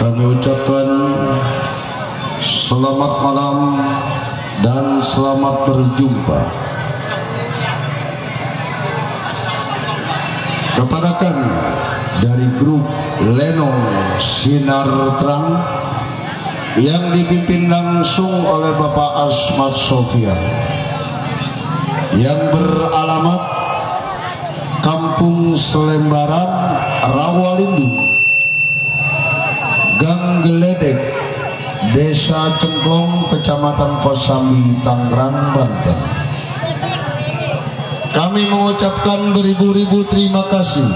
Kami ucapkan selamat malam dan selamat berjumpa kepada kami dari grup Lenong Sinar Terang yang dipimpin langsung oleh Bapak Asmat Sofian, yang beralamat Kampung Selembaran, Rawalindu, Gang Geledek, Desa Cengklong, Kecamatan Kosambi, Tangerang, Banten. Kami mengucapkan beribu-ribu terima kasih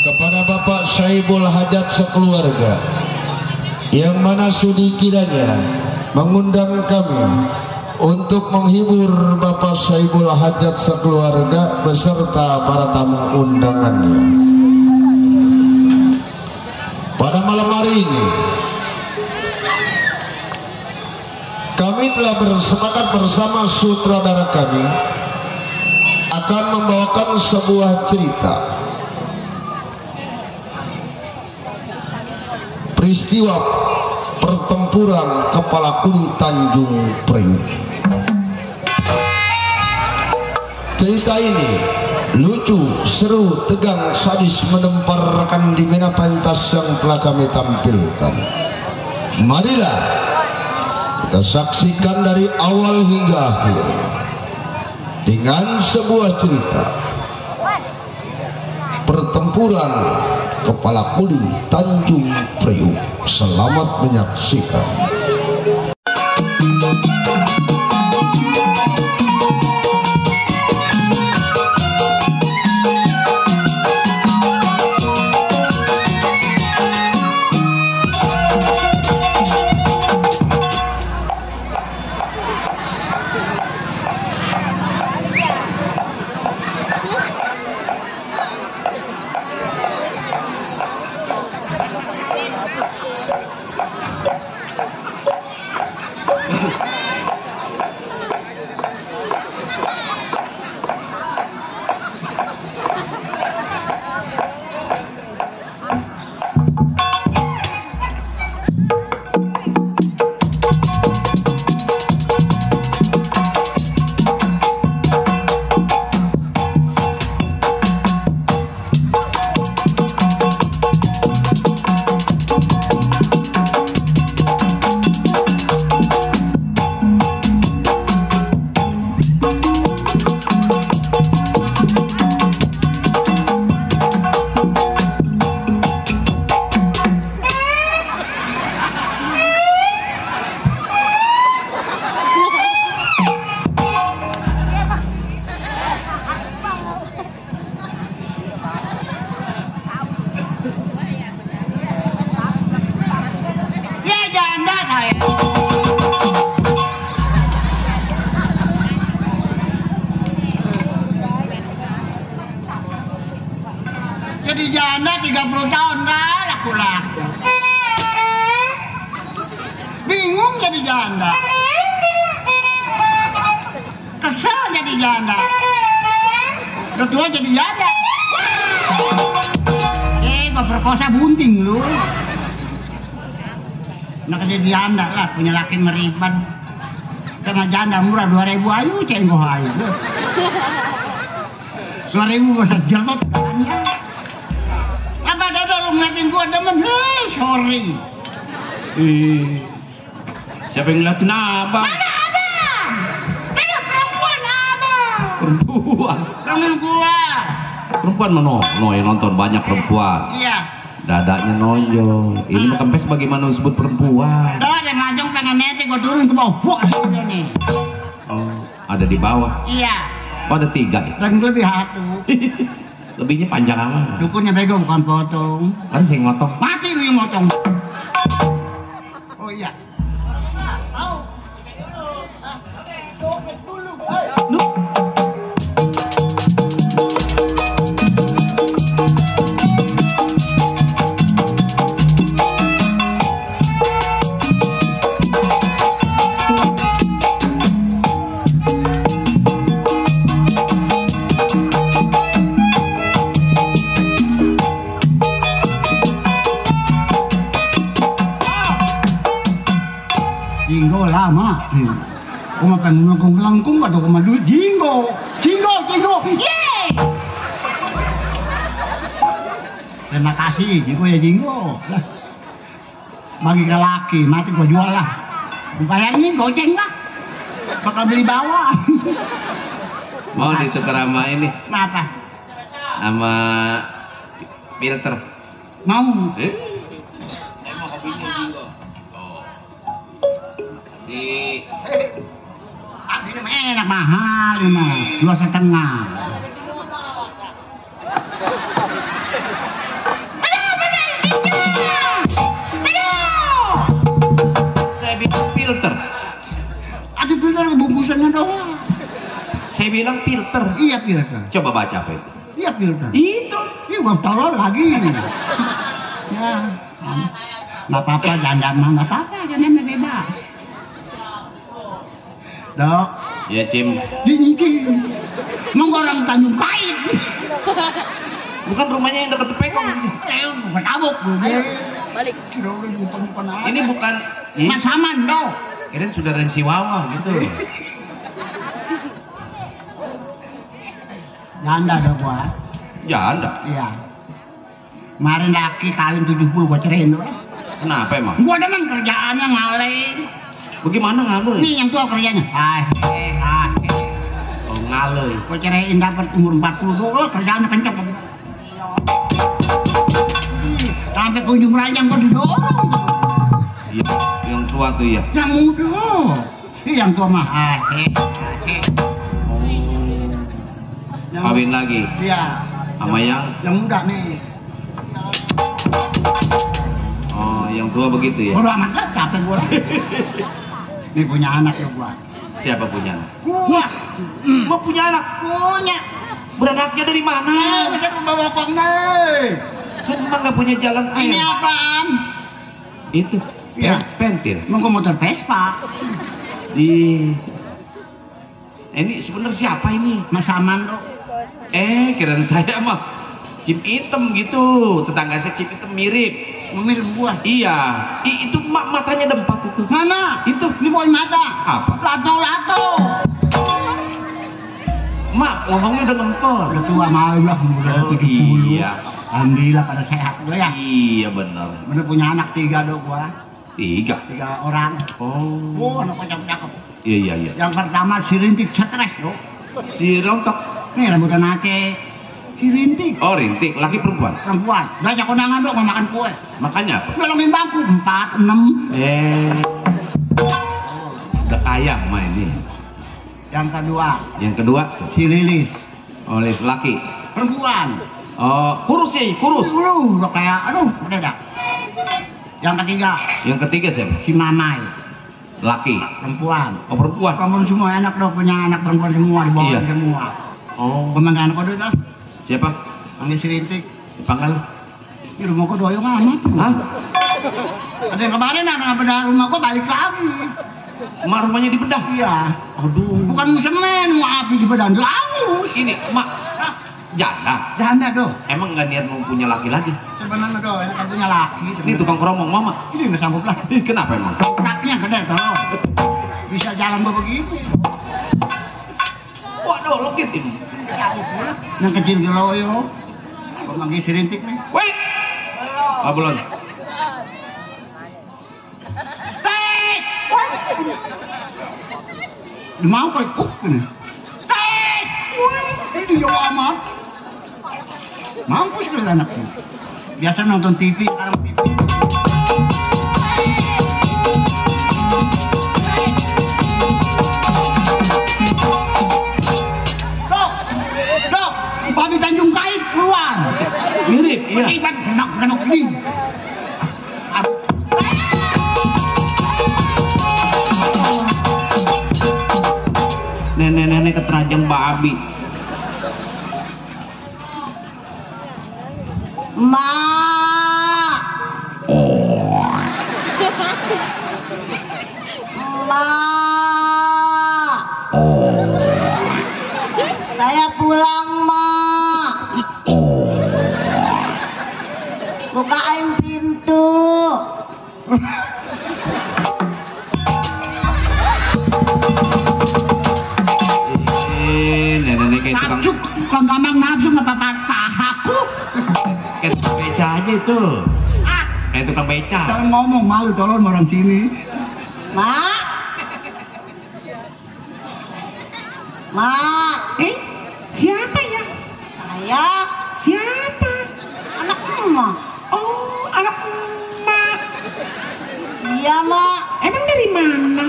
kepada Bapak Saibul Hajat sekeluarga, yang mana sudi kiranya mengundang kami untuk menghibur Bapak Saibul Hajat sekeluarga beserta para tamu undangannya. Pada malam hari ini kami telah bersepakat bersama sutradara kami akan membawakan sebuah cerita peristiwa pertempuran Kepala Kuli Tanjung Priuk. Cerita ini lucu, seru, tegang, sadis, menemparkan di mana pentas yang telah kami tampilkan. Marilah kita saksikan dari awal hingga akhir dengan sebuah cerita pertempuran Kepala Kuli Tanjung Priuk. Selamat menyaksikan. Jadi janda 30 tahun gak laku-laku. Bingung jadi janda. Kesel jadi janda. Udah tua jadi janda. Gua perkosa bunting lu. Nah jadi janda lah, punya laki meriban. Karena janda murah 2.000 ayu, cenggoh ayu. 2.000 masa jelot janda. Apa ada lu ngeliatin gua demen? Hei, sorry. Siapa yang ngeliatin abang? Mana abang? Ada perempuan abang. Perempuan? Temen gua. Perempuan mana? No, yang nonton banyak perempuan. Iya. Dadanya nonjol. Ini kempes bagaimana disebut perempuan? Dah, yang ngajong pengen netek, gua turun ke bawah. Buat sudah nih. Oh, ada di bawah. Iya. Oh, ada 3 ya? Dan lebih satu. Lebihnya panjang amat. Dukunnya bego bukan potong. Ada yang motong. Mati lu yang motong. Oh iya. Kung pengen melengkung atau kung maduit, jinggo. Yeay! Terima kasih, jinggo ya jinggo. Bagi ke laki, mati gua jual lah. Bayarnya goceng lah. Bakal beli bawah. Mau ditukar sama ini? Apa? Sama filter. Mau? Saya mau hobinya Jingo. Oh. Si Ini mah enak mahal ini mah 2,5. saya bilang filter. Ada filter bungkusannya doang. Saya bilang filter. Iya filter. Coba baca apa itu? Iya filter. Itu. Ini gua tolol lagi. Ya. Nggak apa-apa jangan mah nggak apa-apa jangan bebas. Dok. Ya Cim. Dingin. Mau orang Tanjung Kait. Bukan rumahnya yang dekat Pekong. Bukan tabuk. Balik. Ini bukan. Mas Haman dok. Kirain sudah Rensi Wawa gitu. Janda dok gua. Janda. Iya. Kemarin laki kalian 70 gua ceraiin dok. Kenapa emang? Gua demen kerjaannya ngalih. Bagaimana ngalur? Nih yang tua kerjanya. Oh ngalur. Gua ceraiin dapat umur 40 doang, kerjaannya kenceng. Sampai kunjung ranjang gua didorong. Iya, yang tua tuh ya. Yang muda. Yang tua mah Oh. Kawin lagi Iya. sama yang muda nih. oh yang tua begitu ya. Bodo amat lah, capek gua lah. Nih punya anak ya gua. Siapa punya anak? Gua Mau punya anak? punya. Beranaknya dari mana? Bisa gua bawa kok nih. Kan emang nggak punya jalan Ini air. apaan? Itu. Ya. Pentil. Mau gua motor Vespa. Ini sebenarnya siapa ini? Mas Aman dok. Kirain saya mah Cip Item gitu. Tetangga saya Cip Item mirip. Memilih gua. Iya. Itu matanya ada 4 itu. Mana? Itu. Ini bukan mata. Apa? Lato. Mak, ngomongnya udah ngempel. Udah tua malu lah, udah Oh, 70. iya. Alhamdulillah pada sehat dok ya. Iya benar. Bener punya anak 3 dok gua. 3. 3 orang. Oh. Anaknya cakep. Iya. Yang pertama si Rintik stres dok. Si Rontok. Nih rambutan Aceh. Si Rintik. Oh, Rintik. Laki perempuan. Perempuan. Banyak kondangan dok mau makan kue. Makanya apa? Dolongin bangku 4, 6. Udah kaya mah ini. Yang kedua Yang kedua si Lilis. oleh laki. Perempuan. Oh, kurus ya, kurus. Lu udah kayak udah dah. Yang ketiga Yang ketiga siapa? si Mamai. Laki. Perempuan. Oh, perempuan. Perempuan semua enak dok, punya anak perempuan semua di bawah Iya. semua. Oh, Pemandangan kode dah. siapa? Panggil si Rintik. Dipanggil. Di rumah kok doyong amat. Hah? Ada yang kemarin anak bedah rumah kok balik lagi. Mak rumahnya di bedah. Iya. Aduh. Bukan semen, mau api di bedah angus. Ini, Mak, Hah? janda. Janda dong. Emang nggak niat mau punya laki lagi? Sebenarnya dong, enak kan punya laki. Ini tukang keromong mama. Ini nggak sanggup lah. Kenapa emang? Raknya gede tolong. Bisa jalan gua begini. Waduh, lokit ini. Yang kecil geloyo. Apa manggil si Rintik nih? Wait. Oh, belum. Tek! Mau kok ikut ini. Tek! Ini jauh amat. Mampus kalian anakku. Biasa nonton TV, sekarang TV. Dok, Babi Tanjung Kait keluar. Mirip, iya. Iban kenok ini. Nenek-nenek keteranjang babi. Mak. Mak. Saya pulang, Mak. Bukain pintu. Mamang nafsu nggak pahaku. Kayak tukang beca aja itu. Kayak tukang beca. Jangan ngomong, malu tolong orang sini. Mak. Mak. Siapa ya? Saya Siapa? anak emak. Oh, anak emak. Iya, Mak. Emang dari mana?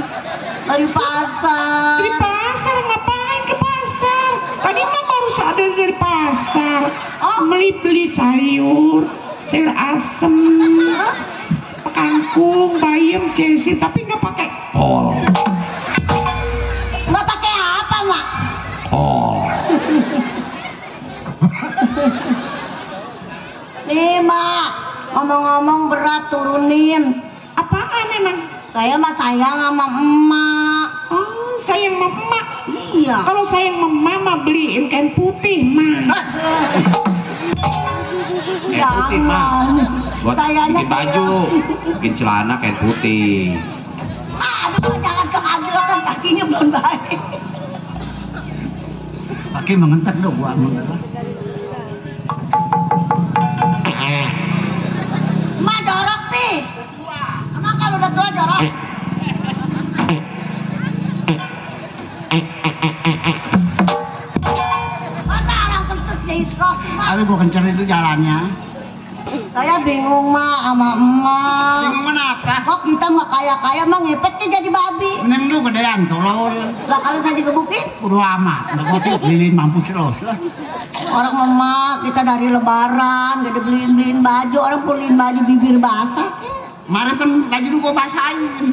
Dari pasar. Dari pasar, ngapain ke pasar? Tadi mah baru sadar dari pasar. Oh. Beli sayur asem, Hah? kangkung, bayam, cesi, tapi nggak pakai kol. Nggak pakai apa, Mak? Oh, Nih, Mak. Ngomong-ngomong berat turunin. apaan emang? Saya mah sayang sama emak. Oh, sayang sama emak. Iya. Kalau sayang sama mama beliin kain putih, mah. Kain putih, mah. Buat Sayangnya bikin baju, bikin celana kain putih. Aduh, Mak, jangan kekagil kan kakinya belum baik. Pakai mengentak dong gua mengentak. Mak jorok nih. Emang kalau udah tua jorok? Masa orang kentut jadi skosi, Mak? Aduh, gua kenceng itu jalannya. Saya bingung, Mak, sama emak. Bingung kenapa? Kok kita nggak kaya-kaya, Mak, ngepetnya jadi babi. Neng lu gedean tolol. Lah kalau saya digebukin, Udah lama. Udah gua tuh lilin mampus los lah. orang emak kita dari lebaran, gak dibeliin baju, orang beliin baju bibir basah. Kemarin kan baju lu gua basahin.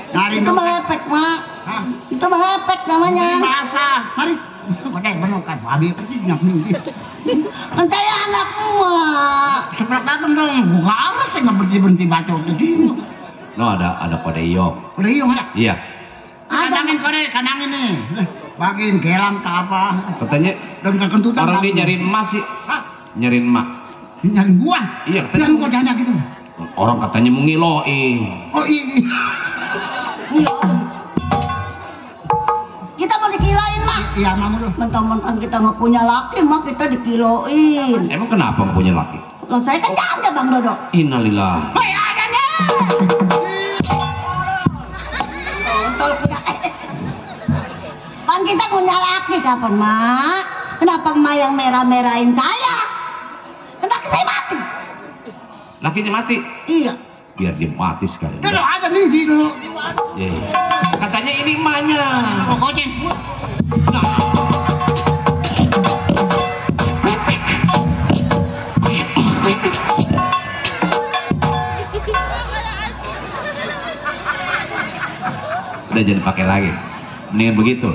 Nyari Itu melepek, Mak. Hah? Itu melepek namanya. Basah. Mari. Gede bener kan. Babi pergi nyak nih. Kan saya anak emak. Sebelah dateng dong. Gua harus saya nggak berhenti baca di sini. No, ada kode iok. Udah iya ada. Iya, Kadangin kode, kadangin nih. Bagiin gelang ke apa? katanya Dan kekentutan. orang dia nyariin emas sih. Hah? Nyariin emak. Nyariin gua. Iya, katanya. Dan gua janda gitu. Orang katanya mau ngiloin. Oh iya. Iya. Kita mau dikiloin, Mak. Iya mau lu. Mentang-mentang kita nggak punya laki, Mak, kita dikiloin. Emang kenapa nggak punya laki? Loh, saya kan janda, Bang Dodo. Innalillah. Oh ya, ada nih. Tol punya. Pan kita punya laki kapan, Mak? Kenapa Mak yang merah-merahin saya? Kenapa saya mati? Lakinya mati. Iya. Biar dia mati sekali. Dulu ada nih di dulu. Iya. Katanya ini emaknya. Oh goceng. Udah jangan pakai lagi. Mendingan begitu.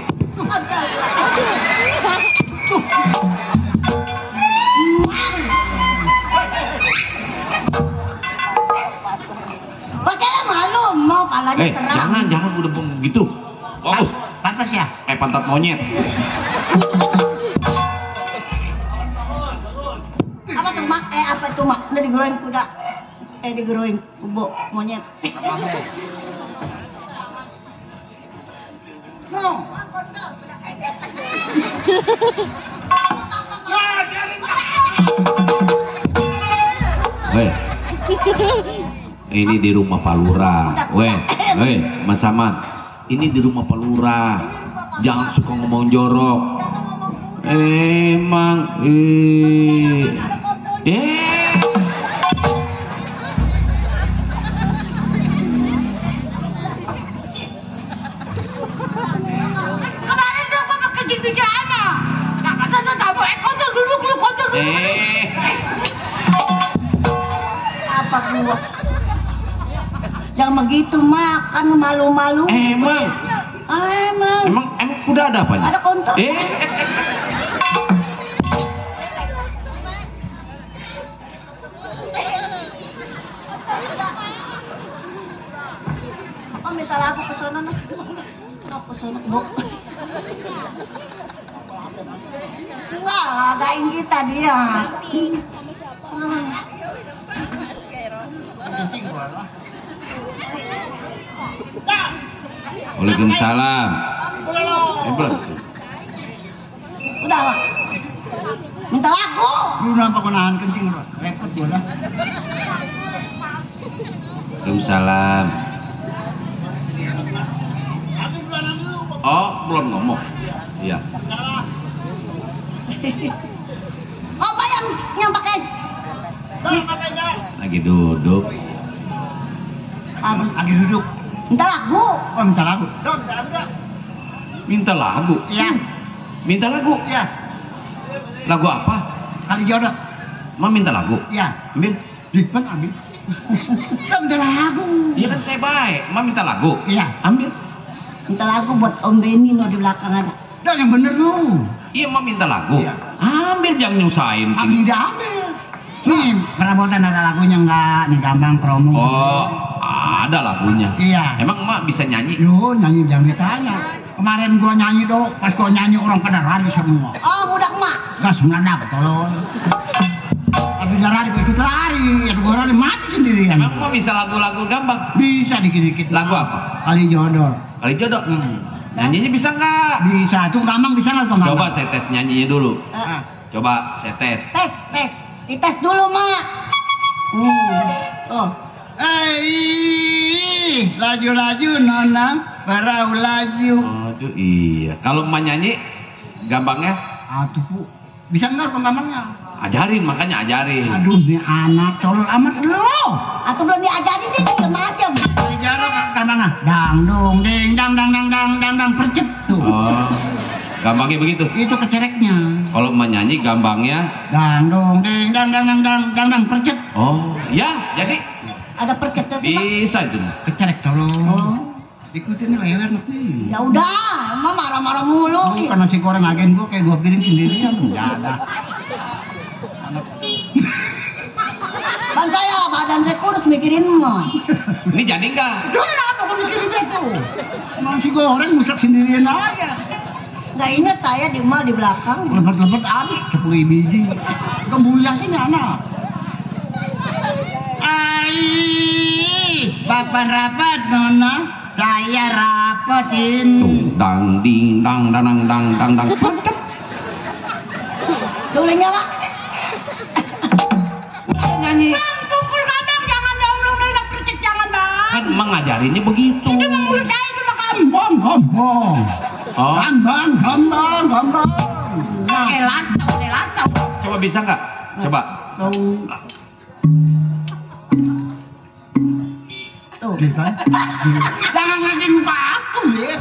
Pakailah malu, mau palanya terang. Jangan udah begitu. Bagus. Pantas ya? Kayak pantat monyet. Apa tuh, Mak? Apa tuh, Mak? Udah digeroin kuda. Digeroin kubo monyet. No. Weh. Ini di rumah Pak Lurah. Weh, Mas Samad. Ini di rumah Pak Lurah. Jangan suka ngomong jorok. Emang Kemarin dong gua pakai jin-jinana. Nah, kata kamu kotor duduk lu kotor duduk. Apa gua? Jangan begitu, Mak, kan malu-malu. Emang Emang kuda ada apanya? ada kontor. Oh, minta lagu ke sana nah. Oh, ke sana, Bu. Enggak, lagain kita dia. Waalaikumsalam. Udah, Pak. Minta lagu. Lu nampak nahan kencing lu. Repot gua dah. Waalaikumsalam. Oh, belum ngomong. Iya. Apa yang pakai? Lagi duduk. Apa? Lagi duduk. Minta lagu. Oh, minta lagu. Dong, minta lagu dah. Minta lagu. Iya. Minta lagu. Iya. Lagu apa? Kali jodoh. Ma minta lagu. Iya. Ambil. Lipat ambil. Lo minta lagu. Iya kan saya baik. Ma minta lagu. Iya. Ambil. Minta lagu buat Om Benny no di belakang ada. Dan yang bener lu. Iya ma minta lagu. Iya. Ambil jangan nyusahin. Ambil dia ambil. Nih, perabotan ada lagunya enggak? Nih gampang promo. Oh, ada lagunya. Iya. Emang emak bisa nyanyi? Yo, nyanyi jangan ditanya. Kemarin gua nyanyi dong, pas gua nyanyi orang pada lari semua. Oh, budak mak. Gas meledak tolong. Tapi dia lari, gua ikut lari. Yang gua lari mati sendirian. Emang emak bisa lagu-lagu gampang? Bisa dikit-dikit. Lagu apa? Kali jodoh. Kali jodoh. Nyanyinya bisa nggak? Bisa. Tuh gampang bisa nggak tuh gampang? Coba saya tes nyanyinya dulu. Ah. Coba saya tes. Tes. Dites dulu mak. Oh. Laju-laju nona, berau laju. Aduh iya. Kalau emak nyanyi gampangnya? Aduh bu, bisa nggak tuh gampangnya? Ajarin, makanya ajarin. Aduh, nih anak tolol amat lu. Atau belum diajarin dia diem aja. Bicara gampangnya, dang dong, ding dang dang dang dang dang dang percet tuh. Oh, gampangnya begitu. Itu kecereknya. Kalau emak nyanyi gampangnya? Dang dong, ding dang dang dang dang dang dang percet. Oh, ya jadi Ada percetnya sih mak. bisa itu. Kecerek tolong. Ikutin leher nih. Ya udah, emang marah-marah mulu. Bukan nasi goreng agen gua kayak 2 piring sendirian. Enggak ada. Kan saya badan saya kurus mikirin mah. Ini jadi nggak? Udah apa kau mikirin dia tuh? Nasi goreng musak sendirian aja. Nggak inget saya di mall di belakang. Lepet-lepet habis 10 biji. Kemuliaan sih anak. Papan rapat nona, saya rapetin. Dang ding dang dang dang dang dang. Sulingnya mak. Nyanyi. Pukul gampang, jangan dong, percek jangan bang. Kan emang ngajarinnya begitu. Itu mulut saya itu mah gambong. Oh, Gambang. Nah, Elatau. coba bisa nggak? Coba. tuh. Jangan lagi lupa aku ya.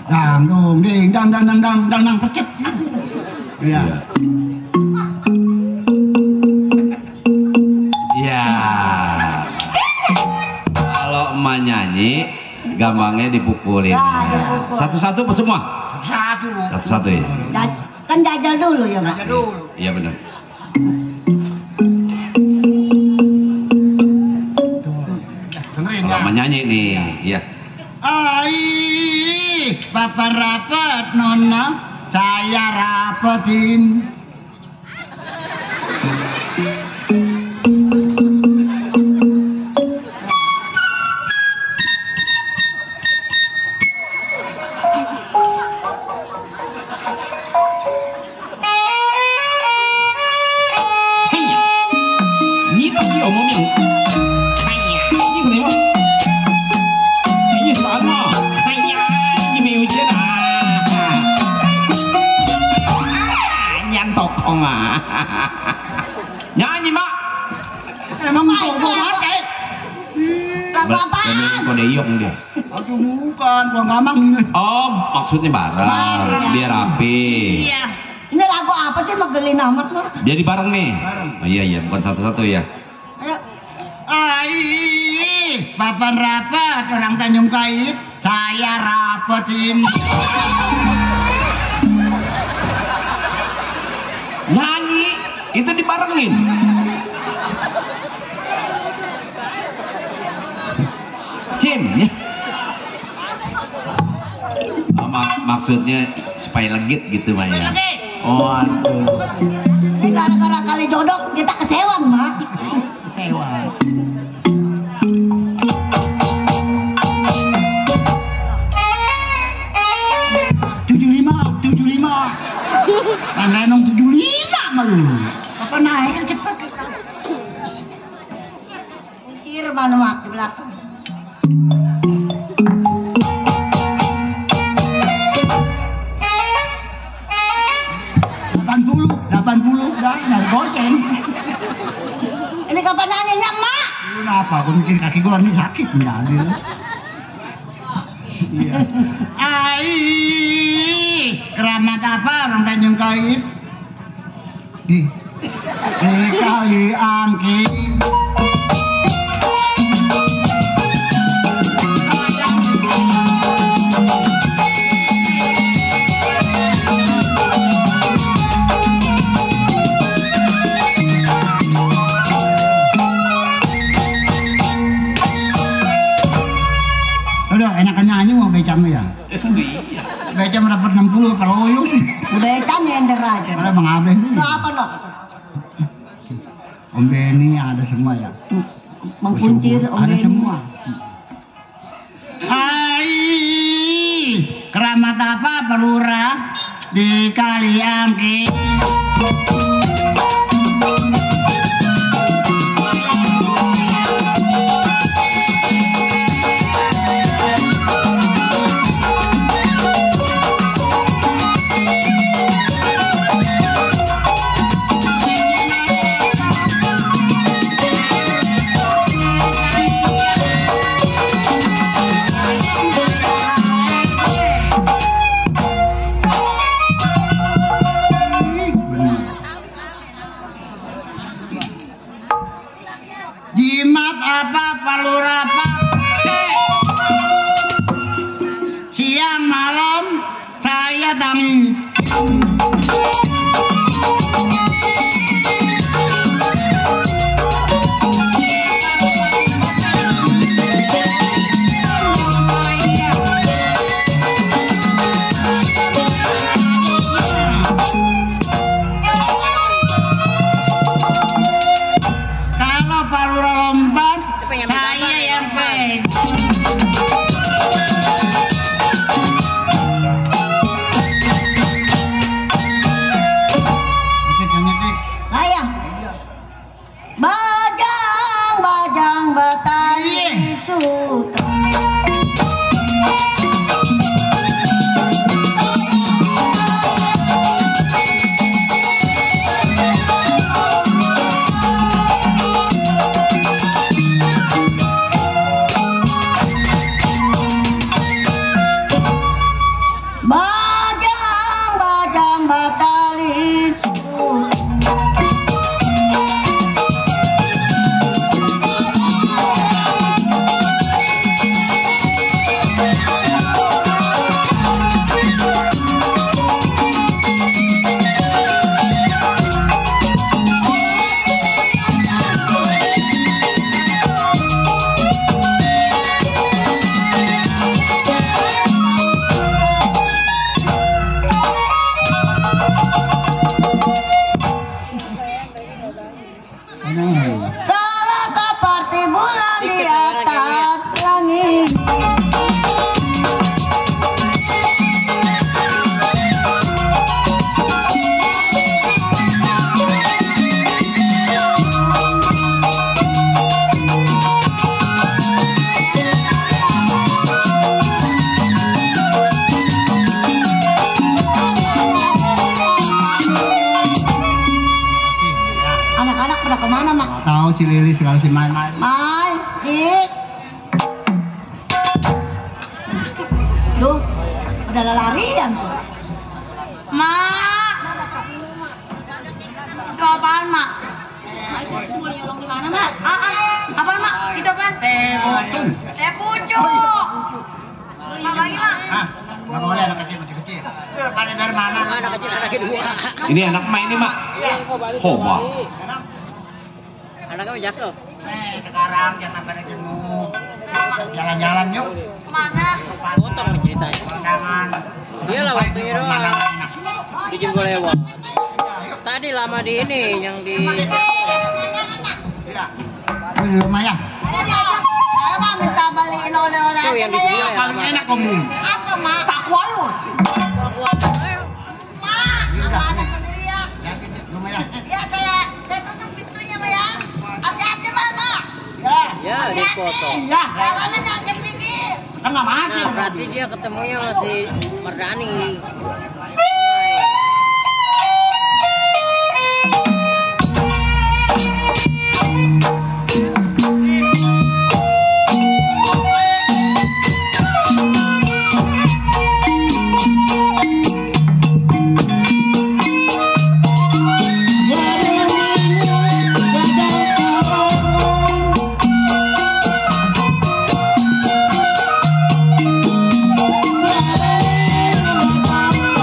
Dang dong, ding dang dang dang dang dang dang percet. Iya. Iya. Kalau emak nyanyi, gampangnya dipukulin. Ya, dipukul. Satu-satu apa semua? Satu. Satu-satu ya. Kan jajal dulu ya mak. Aja dulu. Iya benar. Dengerin Kalau ya. emak nyanyi nih, iya. Papan rapat nona, saya rapetin. Haiya. Nyita sih omongin. Haiya. Ini kenapa? Ini sama. Haiya. Ini may ujian nyantok kong Nyanyi mak. Emang kau mati? Lagu apaan? Kodeyong dia. Aduh bukan, gua ngamang ini. Oh, maksudnya bareng. Bareng. Biar rapi. Iya. Ini lagu apa sih megelin amat mak? Jadi bareng nih. Bareng. Oh, iya, bukan satu-satu ya. Ayo. Papan rapat orang Tanjung Kait, saya rapetin. Nyanyi itu dibarengin. Jim ya. Oh, maksudnya supaya legit gitu Maya. Legit. Oh aduh. Ini gara-gara kali dodok kita kesewan mak. Sewa. Tujuh lima. Kan Lenong 75. lama lu. Apa naik kan cepat. Kuncir mana mak di belakang. Delapan puluh, dah nyari goceng. Ini kapan nyanyinya mak? Kenapa? Aku mikir kaki gua ini sakit menjadi. Iya. Keramat apa orang Tanjung Kait? Di kali angkin. Enakan nyanyi mau becangnya ya? Iya. Becang dapat 60 kalau loyo sih. Becang nyender aja. Ada Bang Abeh nih. Lo apa lo? Om Beni ada semua ya. Mengkuncir Om ada Beni. semua. Hai, keramat apa pelurah di kali angkin. Jimat apa palur apa siang malam saya tangis. Si Lili segala si main-main. Main, Is. Duh, udah larian tuh. Mak. Itu apaan, Mak? Itu mau nyolong di mana, Mak? Apaan, Mak? Itu apaan? Teh pucuk. Mak bagi, Mak. Nggak boleh anak kecil masih kecil. Pada dari mana? Anak kecil anaknya dua. Ini anak main nih, Mak. Hoba. Anaknya jatuh. Sekarang jangan sampai jenuh. Jalan-jalan yuk. Kemana? Potong ceritanya. Jangan. Dia lah waktunya doang. Bikin gue lewat. Tadi lama di ini yang di. Di rumah ya. Saya mah minta balikin oleh-oleh. Itu yang di sini ya. Paling enak kamu. Apa, Mak? Tak kualus. Mak, sama anak sendiri ya. Rumah ya. di foto. Iya. Caranya jangan begini. Tengah mati. Nah, berarti dia ketemunya masih Mardani. Bangsa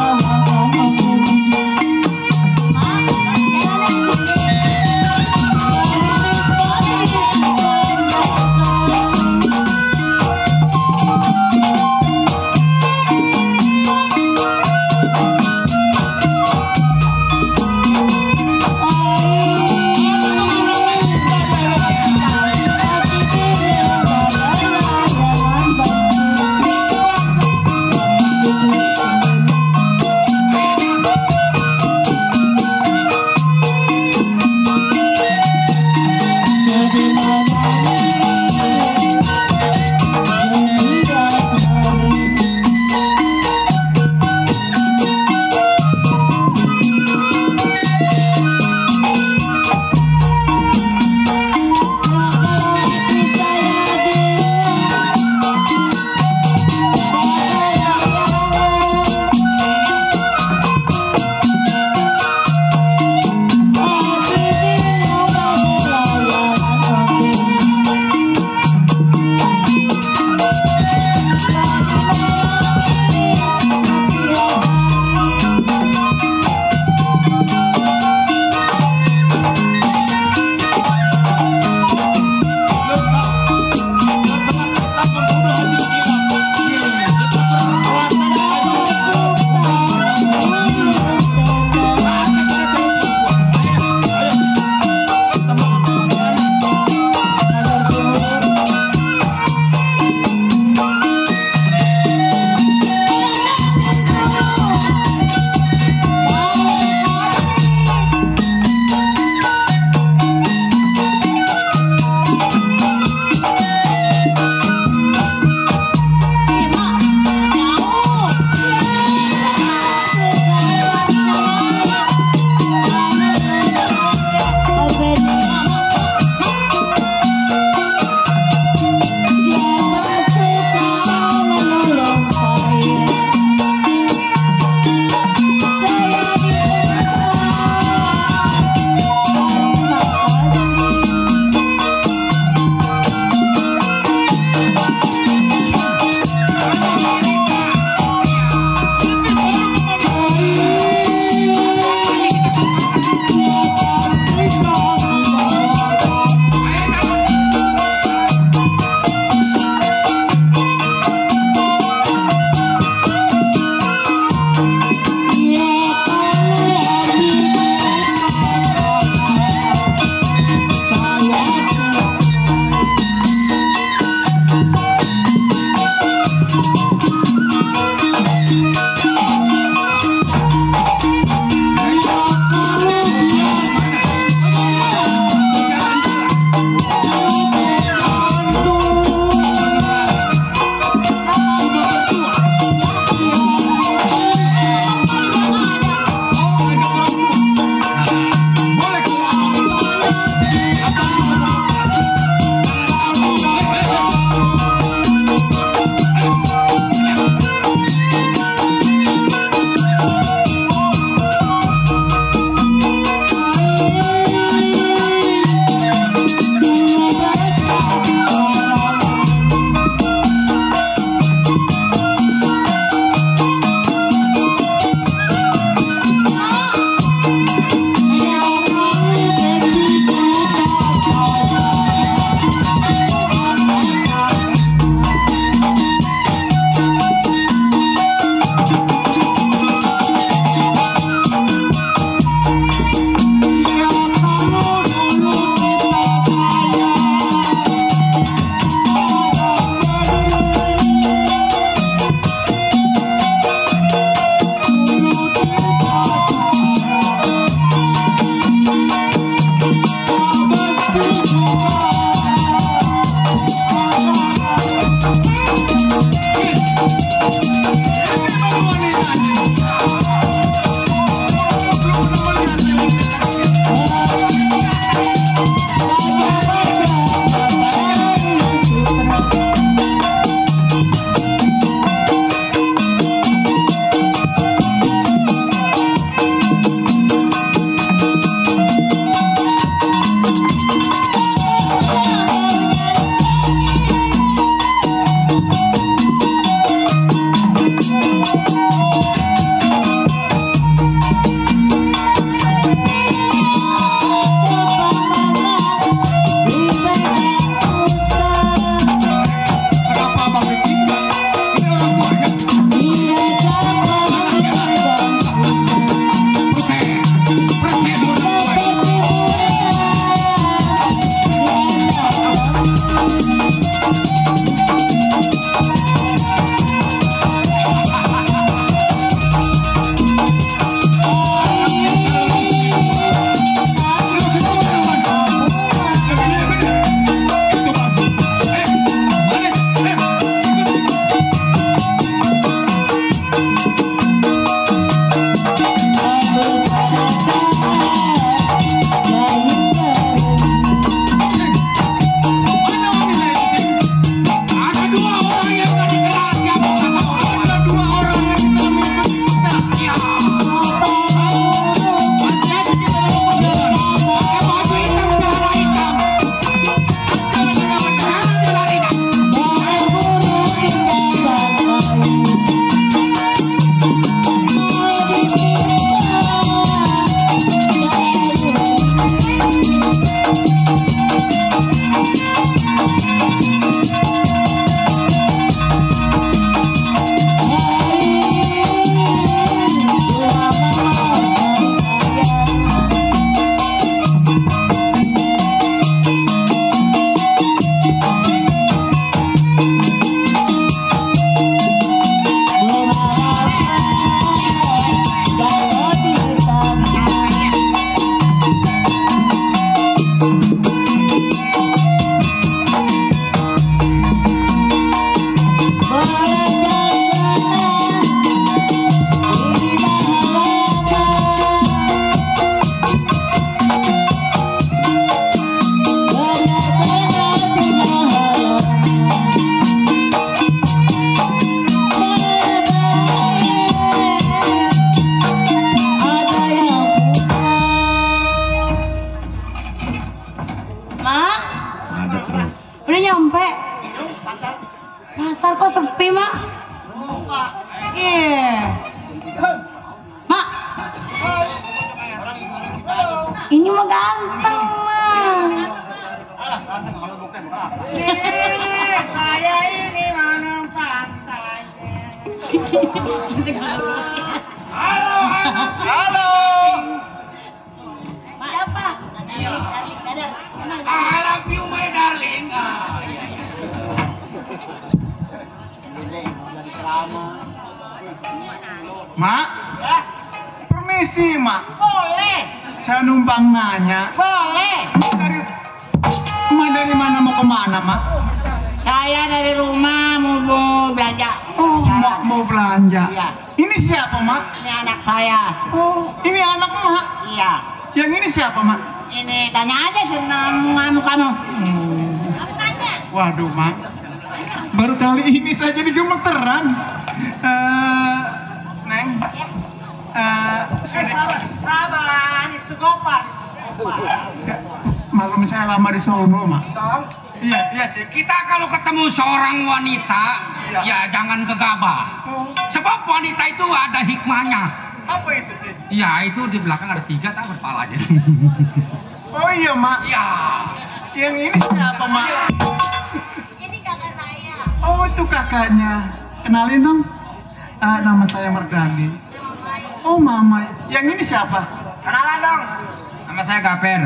Ini mah ganteng mah. Saya ini mana pantainya. Halo. Siapa? I love you my darling. Mak, permisi mak. Boleh. Saya numpang nanya. Boleh. Dari mana mau kemana mak? Saya dari rumah mau belanja. Oh, mau belanja. Iya. Ini siapa mak? Ini anak saya. Oh, ini anak mak. Iya. Yang ini siapa mak? Ini tanya aja senam kamu. Waduh mak, baru kali ini saya jadi gemeteran. Neng, Sabar, istighfar. malam saya lama di Solo mak. Iya cik. Kita kalau ketemu seorang wanita, Iya. ya jangan gegabah. Oh, Sebab wanita itu ada hikmahnya. apa itu cik? Ya itu di belakang ada 3 tak berpalanya. Oh iya mak. Ya. Yang ini siapa mak? Ini kakak saya. Oh itu kakaknya. Kenalin dong. Nama saya Mardani. Oh mama. Yang ini siapa? Kenalan dong. Nama saya Gaper.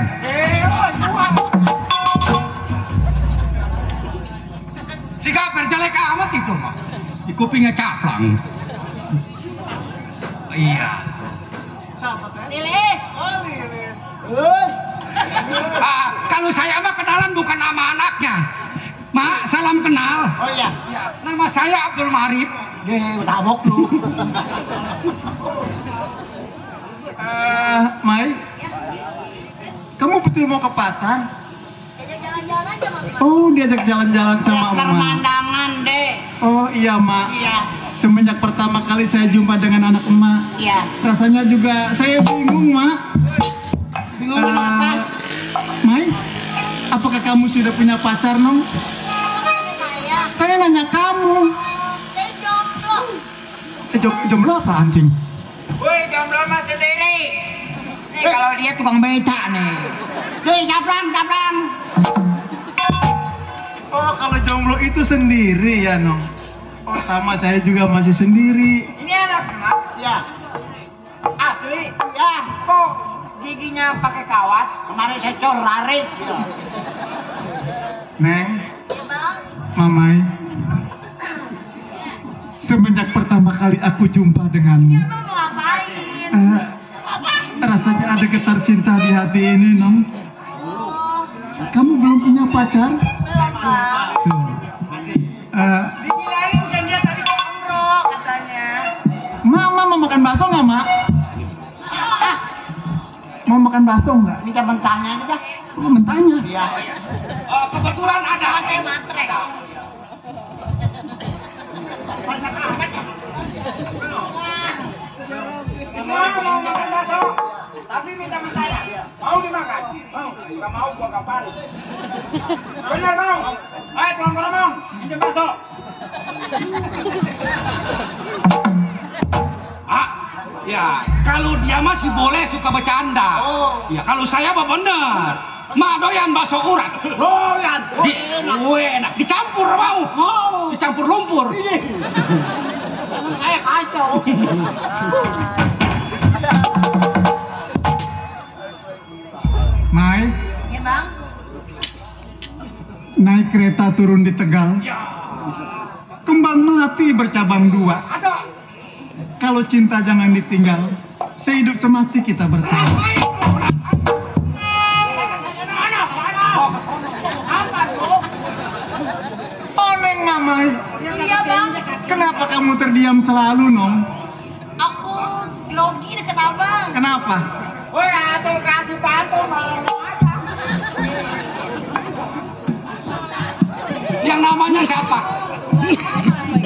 Si Gaper jelek amat itu mah. Di kupingnya caplang. Iya. Siapa teh? Lilis. Oh Lilis. Kalau saya mah kenalan bukan nama anaknya. Mak, salam kenal. Oh iya. Nama saya Abdul Marif. Deh, tabok lu. Mai, kamu betul mau ke pasar? Diajak jalan-jalan sama Mama. Oh, diajak jalan-jalan sama Mama. Pemandangan deh. Oh iya, Mak. Iya. Semenjak pertama kali saya jumpa dengan anak Emak, Iya. rasanya juga saya bingung, Mak. Bingung kenapa? Mai, apakah kamu sudah punya pacar, Nong? Saya. Saya nanya kamu. Saya jomblo. Jomblo apa, anjing? Woi, jomblo mah sendiri. Nih kalau dia tukang beca nih. Nih, caplang. Oh, kalau jomblo itu sendiri ya, Nong? Oh, sama saya juga masih sendiri. Ini anak emak. Ya. Asli. Ya. Kok giginya pakai kawat? Kemarin saya corarik. Ya. Neng, Mamai, semenjak pertama kali aku jumpa denganmu, Emang mau ngapain? rasanya ada getar cinta di hati ini, Nong. Kamu belum punya pacar? Tuh. Dibilangin kan dia tadi jomblo katanya. Mama mau makan bakso nggak, Mak? Mau makan bakso nggak? Minta mentahnya aja dah. Mau mentahnya? Iya. Kebetulan ada. Saya matre. Mau makan bakso, tapi minta mentahnya. Mau dimakan? Mau. Gak mau gua kapan? Bener mau. Ayo tuang ngomong, minjem bakso. Ya kalau dia masih boleh suka bercanda. Ya kalau saya mah bener. Mak doyan bakso urat. Doyan. Enak. Dicampur mau. Dicampur lumpur. Saya kacau. Mai, Ya bang. naik kereta turun di Tegal. Kembang melati bercabang 2. Ada. Kalau cinta jangan ditinggal. Sehidup semati kita bersama. Oh, Neng Mamai. Iya bang. Kenapa kamu terdiam selalu, Nong? Aku grogi deket abang. Kenapa? Woi, atuh kasih pantun malah aja. Yang namanya siapa?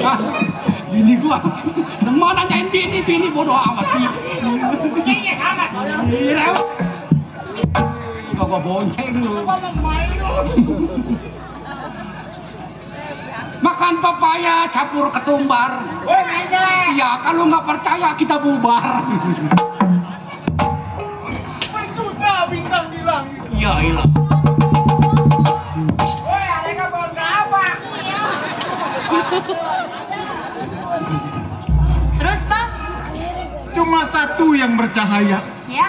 Hah? Bini gua. Yang mana nyain bini bodoh amat. Bini sama. Kau gua bonceng lu. Makan papaya campur ketumbar. Woi, ya kalau nggak percaya kita bubar. Sudah bintang. Ya ilah. Woi, ada pohon kelapa. Terus bang? Cuma satu yang bercahaya. Ya.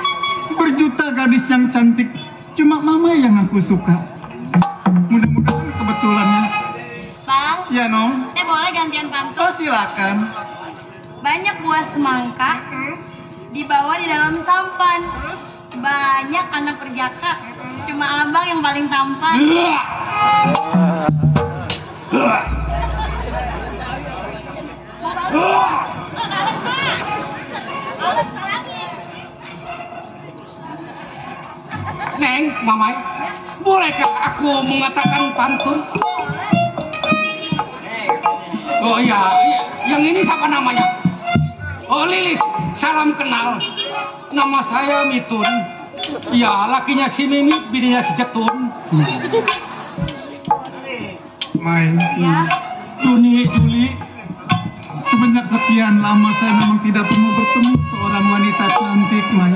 Berjuta gadis yang cantik. Cuma mama yang aku suka. Mudah-mudahan kebetulannya. Bang, Ya Nong. saya boleh gantian pantun? Oh silakan. Banyak buah semangka dibawa di dalam sampan. Terus? Banyak anak perjaka. Cuma abang yang paling tampan. Neng, Mamai, bolehkah aku mengatakan pantun? Oh iya, yang ini siapa namanya? Oh Lilis, salam kenal. Nama saya Mitun. Ya, lakinya si Mimi, bininya si Jetun. Mai. Ya. Juni, Juli. Semenjak sekian lama saya memang tidak pernah bertemu seorang wanita cantik, Mai.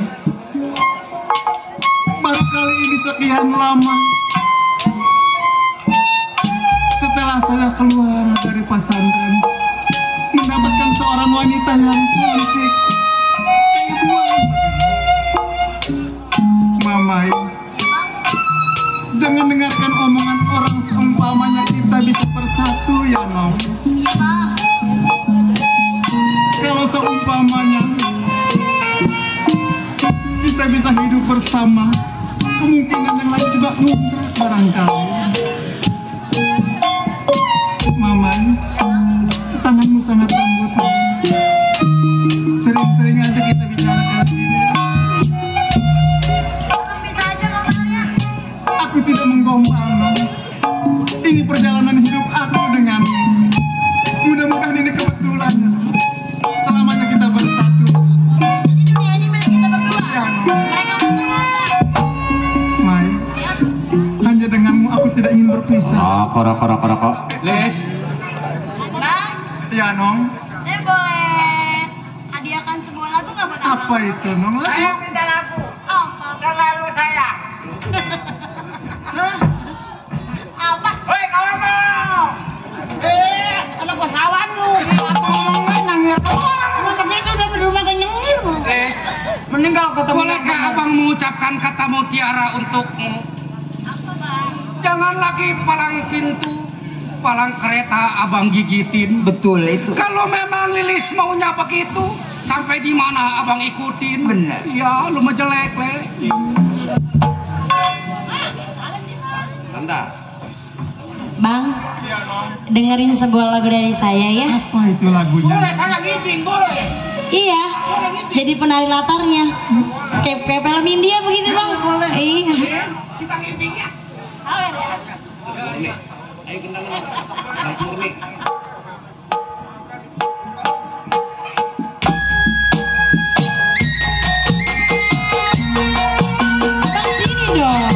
Baru kali ini sekian lama setelah saya keluar dari pesantren mendapatkan seorang wanita yang cantik kayak buah. Mamai, jangan dengarkan omongan orang seumpamanya kita bisa bersatu ya Nong. Iya bang. Kalau seumpamanya kita bisa hidup bersama, kemungkinan yang lain juga mudah barangkali. Mamai, tanganmu sangat lembut. Sering-sering aja kita bicarakan ini. Abang bisa aja ngomongnya. Aku tidak menggombal, Nong. Ini perjalanan hidup aku denganmu. Mudah-mudahan ini kebetulan. Selamanya kita bersatu. Jadi dunia ini milik kita berdua. Ya, Nong. Mereka udah ngontrak. Mai, Ya. hanya denganmu aku tidak ingin berpisah. Kok. Lilis, Bang, Ya, Nong. saya boleh hadiahkan sebuah lagu nggak buat abang? Apa itu, Nong? Saya minta lagu. Apa? Terlalu sayang. Apa? Hei, kawan mau. Anak kosawan lu. Aku ngomongin nangir doang. Emang begitu udah berumah ke nyengir. Lilis, Mending kalau ketemu bolehkah abang mengucapkan kata mutiara untukmu? Apa bang? Jangan lagi palang pintu, palang kereta abang gigitin. Betul itu. Kalau memang Lilis maunya begitu, sampai di mana abang ikutin. Bener. Ya, lu mah jelek, Le. Salah sih bang. Tanda. Bang, dengerin sebuah lagu dari saya ya. Apa itu lagunya? Boleh saya giping, boleh. Iya, jadi penari latarnya. Kayak film India begitu bang. Iya. Kita giping ya. Bang sini dong.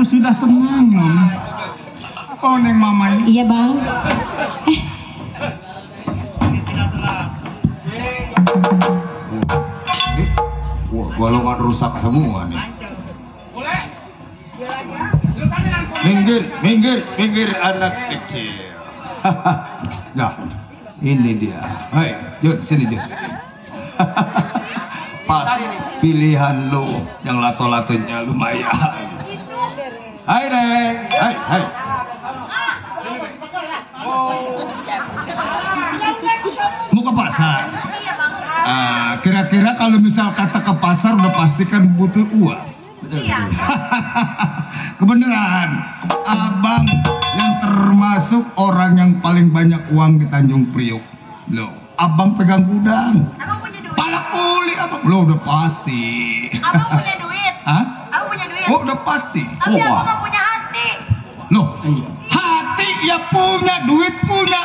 sudah senang, Nong. Oh, Neng Mamai. Iya bang. Wah, golongan rusak semua nih. Minggir anak kecil. Nah, ini dia. Hai, Jun, sini Jun. Pas pilihan lu yang lato-latonya lumayan. Hai Neng, hai. Mau ke pasar? Kira-kira kalau misal kata ke pasar udah pastikan butuh uang. Iya. Kebenaran, abang yang termasuk orang yang paling banyak uang di Tanjung Priok. Loh, abang pegang gudang. Abang punya duit. Palak uli abang. Lo udah pasti. Abang punya duit. Hah? Abang punya duit. Oh, udah pasti. Tapi abang nggak punya hati. Loh, hati ya punya, duit punya.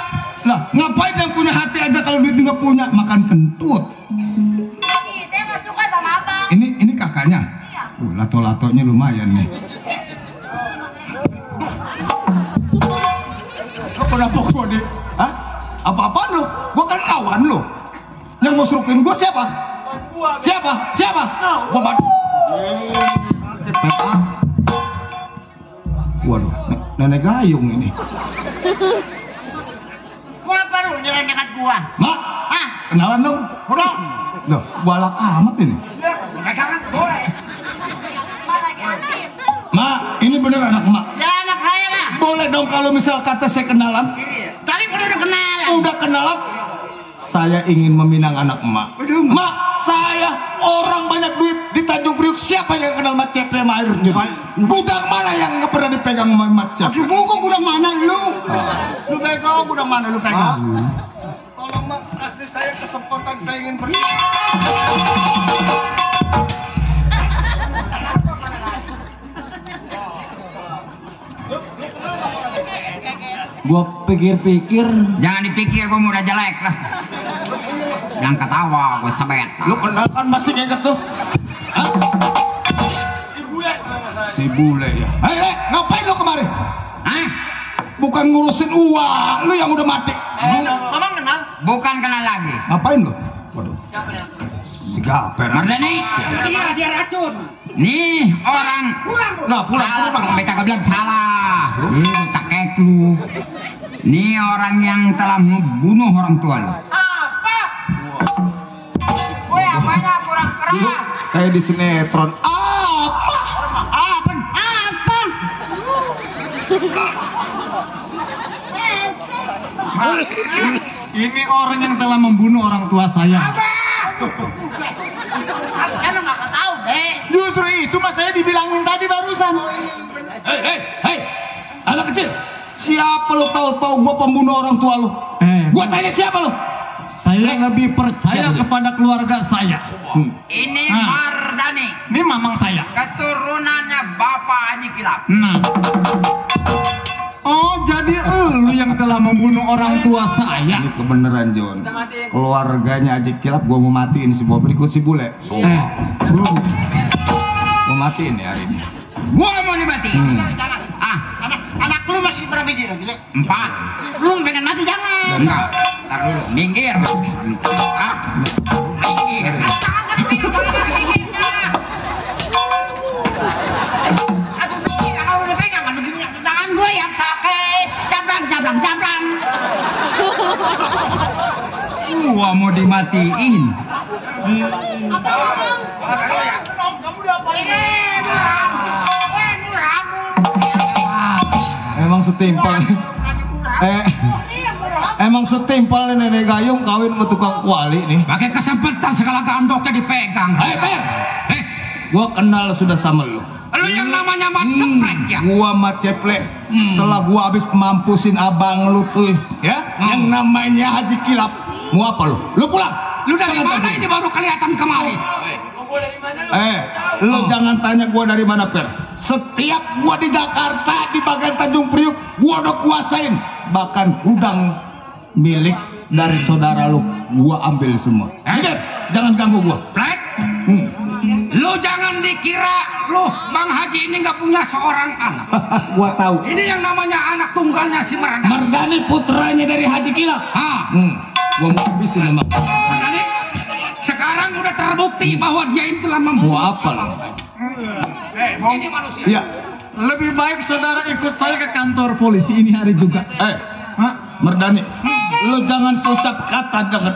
Lah, ngapain yang punya hati aja kalau duit nggak punya? Makan kentut. Ih, saya nggak suka sama abang. Ini kakaknya. Iya. Lato-latonya lumayan nih. Lo kenapa gua di? Hah? Apa-apaan lo? Gua kan kawan lo. Yang mau suruhin gua siapa? Siapa? Gua bantu. Sakit peta. Waduh, nenek gayung ini. Mau apa lu nyekat gua? Mak, kenalan dong. Udah. Loh, balak amat ini. Pegangan boleh. Mak, ini bener anak mak. Ya anak saya lah. Boleh dong kalau misal kata saya kenalan. Tadi udah kenalan. Udah kenalan. Saya ingin meminang anak emak. Mak, saya orang banyak duit di Tanjung Priok. Siapa yang kenal Mat Ceple sama air jeruk? Gudang mana yang nggak pernah dipegang sama Mat Ceple? Buku gudang mana lu? Lu pegang gudang mana lu pegang? Tolong Mak, kasih saya kesempatan, saya ingin pergi. Gua pikir-pikir, Jangan dipikir gua udah jelek lah. Jangan ketawa, gua sabet. Lu kenal kan masih inget tuh? Hah? Si bule ya. Hei, Le, ngapain lu kemari? Hah? Bukan ngurusin uang, lu yang udah mati. Abang kenal? Bukan kenal lagi. Ngapain lu? Waduh. Si Gaper. Mardani. Iya, dia racun. Nih orang. Nah, pulang. Salah kalau mereka bilang salah. Tak kayak lu. Nih orang yang telah membunuh orang tua lu. Apa? Woi, apanya kurang Dulu keras? kayak di sinetron. Apa? Apa? Ini orang yang telah membunuh orang tua saya. Kan nggak tahu deh. Justru itu mas saya dibilangin tadi barusan. Hei, anak kecil. Siapa lu tahu-tahu gua pembunuh orang tua lu? Gua tanya siapa lu? Saya lebih percaya kepada keluarga saya. Ini Mardani. Ini mamang saya. Keturunannya Bapak Haji Kilap. Nah. Oh, jadi lu yang telah membunuh orang tua saya. Ini kebenaran, John. Keluarganya Haji Kilap gua mau matiin si Bob, berikut si bule. Belum. Mau matiin ya hari ini. Gua mau dimatiin. Anak lu masih berapa biji lagi? 4. Lu pengen mati jangan. Enggak. Ntar dulu. Minggir. Minggir. Kalau udah pegang kan begini, tangan gue yang sakit. Cablang. Gua mau dimatiin. Kamu udah apa ini? Emang setimpal. Emang setimpal nih nenek gayung kawin sama tukang kuali nih. Pakai kesempatan segala gandoknya dipegang. Hei, Per. Gua kenal sudah sama lu. Lu yang namanya Mat Ceplek ya? Gua Mat Ceplek. Setelah gua habis mampusin abang lu tuh ya, yang namanya Haji Kilap. Mau apa lu? Lu pulang. Lu dari mana ini baru kelihatan kemari? Lu jangan tanya gua dari mana, Per. Setiap gua di Jakarta di bagian Tanjung Priok, gua udah kuasain. Bahkan gudang milik dari saudara lu, gua ambil semua. Jangan ganggu gua. Plek? Lu jangan dikira lu Bang Haji ini nggak punya seorang anak. Gua tahu. Ini yang namanya anak tunggalnya si Mardani. Mardani putranya dari Haji Kilap. Gua mau habisin sama Mardani. Sekarang udah terbukti bahwa dia itu telah membunuh. Gua apa lo? Ini manusia. Iya. Lebih baik saudara ikut saya ke kantor polisi ini hari juga. Mardani, lo jangan seucap kata dengan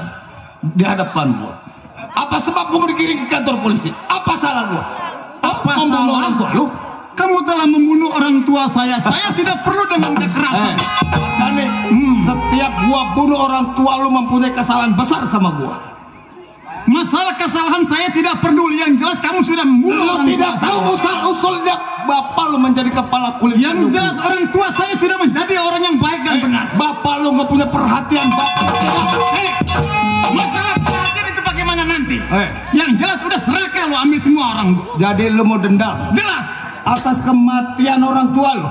di hadapan gua. Apa sebab gua dikirim ke kantor polisi? Apa salah gua? Apa membunuh orang tua lu? Kamu telah membunuh orang tua saya. Saya tidak perlu dengan kekerasan. Mardani, setiap gua bunuh orang tua lu mempunyai kesalahan besar sama gua. Masalah kesalahan saya tidak peduli. Yang jelas kamu sudah membunuh orang tua. Lu tidak tahu usul-usulnya bapak lu menjadi kepala kulit. Yang jelas orang tua saya sudah menjadi orang yang baik dan benar. Bapak lu nggak punya perhatian bapak. Masalah perhatian itu bagaimana nanti? Yang jelas udah seraka lu ambil semua orang. Jadi lu mau dendam? Jelas. Atas kematian orang tua lu.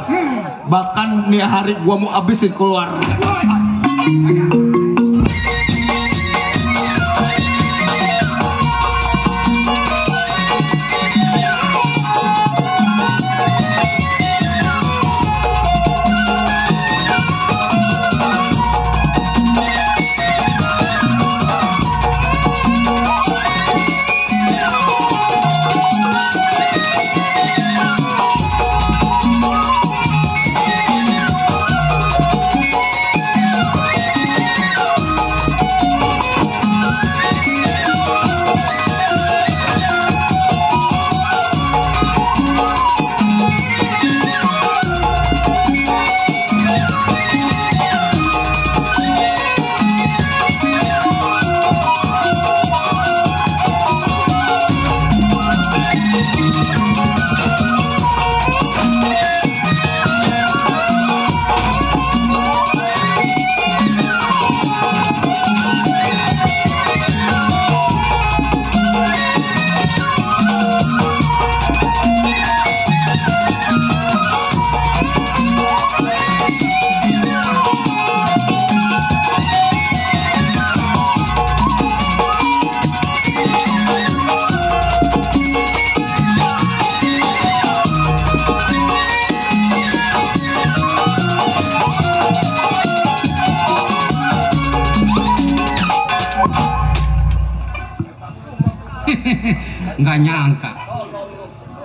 Bahkan nih hari gua mau habisin keluar. Nggak nyangka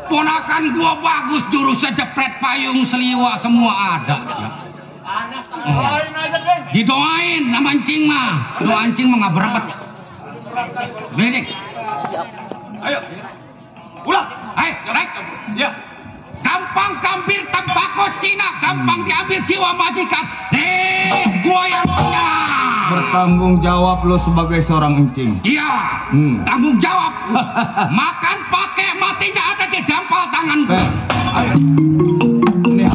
ponakan gua bagus, jurusnya jepret, payung, seliwa semua ada. Didoain sama Encing mah. Doa Encing mah nggak berebet. Bedik. Ayo. Pulang. Ayo, naik. Ya. Gampang kampir tembakau Cina, gampang diambil jiwa majikan. Gua yang punya. Bertanggung jawab lo sebagai seorang Encing. Iya, tanggung jawab. Makan pakai, matinya ada di dampal tangan gua. Ayo. Nih.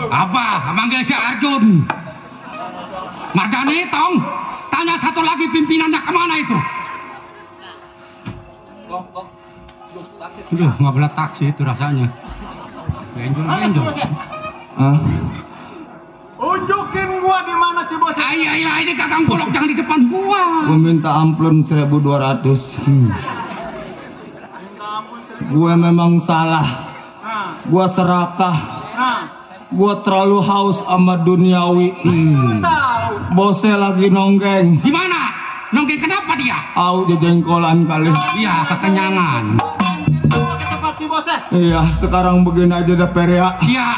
Apa? Manggil si Arjun. Mardani, tong, tanya satu lagi pimpinannya kemana itu? Aduh, nggak boleh taksi itu rasanya. Benjol. Unjukin gua di mana si bos. Iya, ini kakang Golok jangan di depan gua. Gua minta amplun 1.200. Gue memang salah. Gua serakah. Gua terlalu haus sama duniawi. Bosnya lagi nonggeng. Di mana? Nonggeng kenapa dia? Jengkolan kali. Iya, kekenyangan. Iya, sekarang begini aja dah Peria. Iya,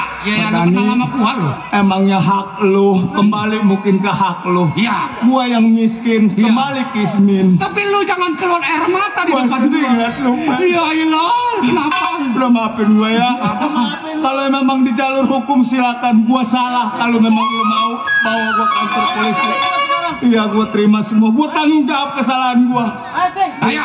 lu kenal sama gua lu. Emangnya hak lu kembali mungkin ke hak lu. Iya. Gua yang miskin kembali kismin. Tapi lu jangan keluar air mata di Gua depan sedih gua. liat lu. Iya, kenapa? Udah maafin gua ya. Kalau memang di jalur hukum silakan. Gua salah. Kalau memang lu mau bawa gua ke kantor polisi. Iya, gua terima semua. Gua tanggung jawab kesalahan gua. Ayo.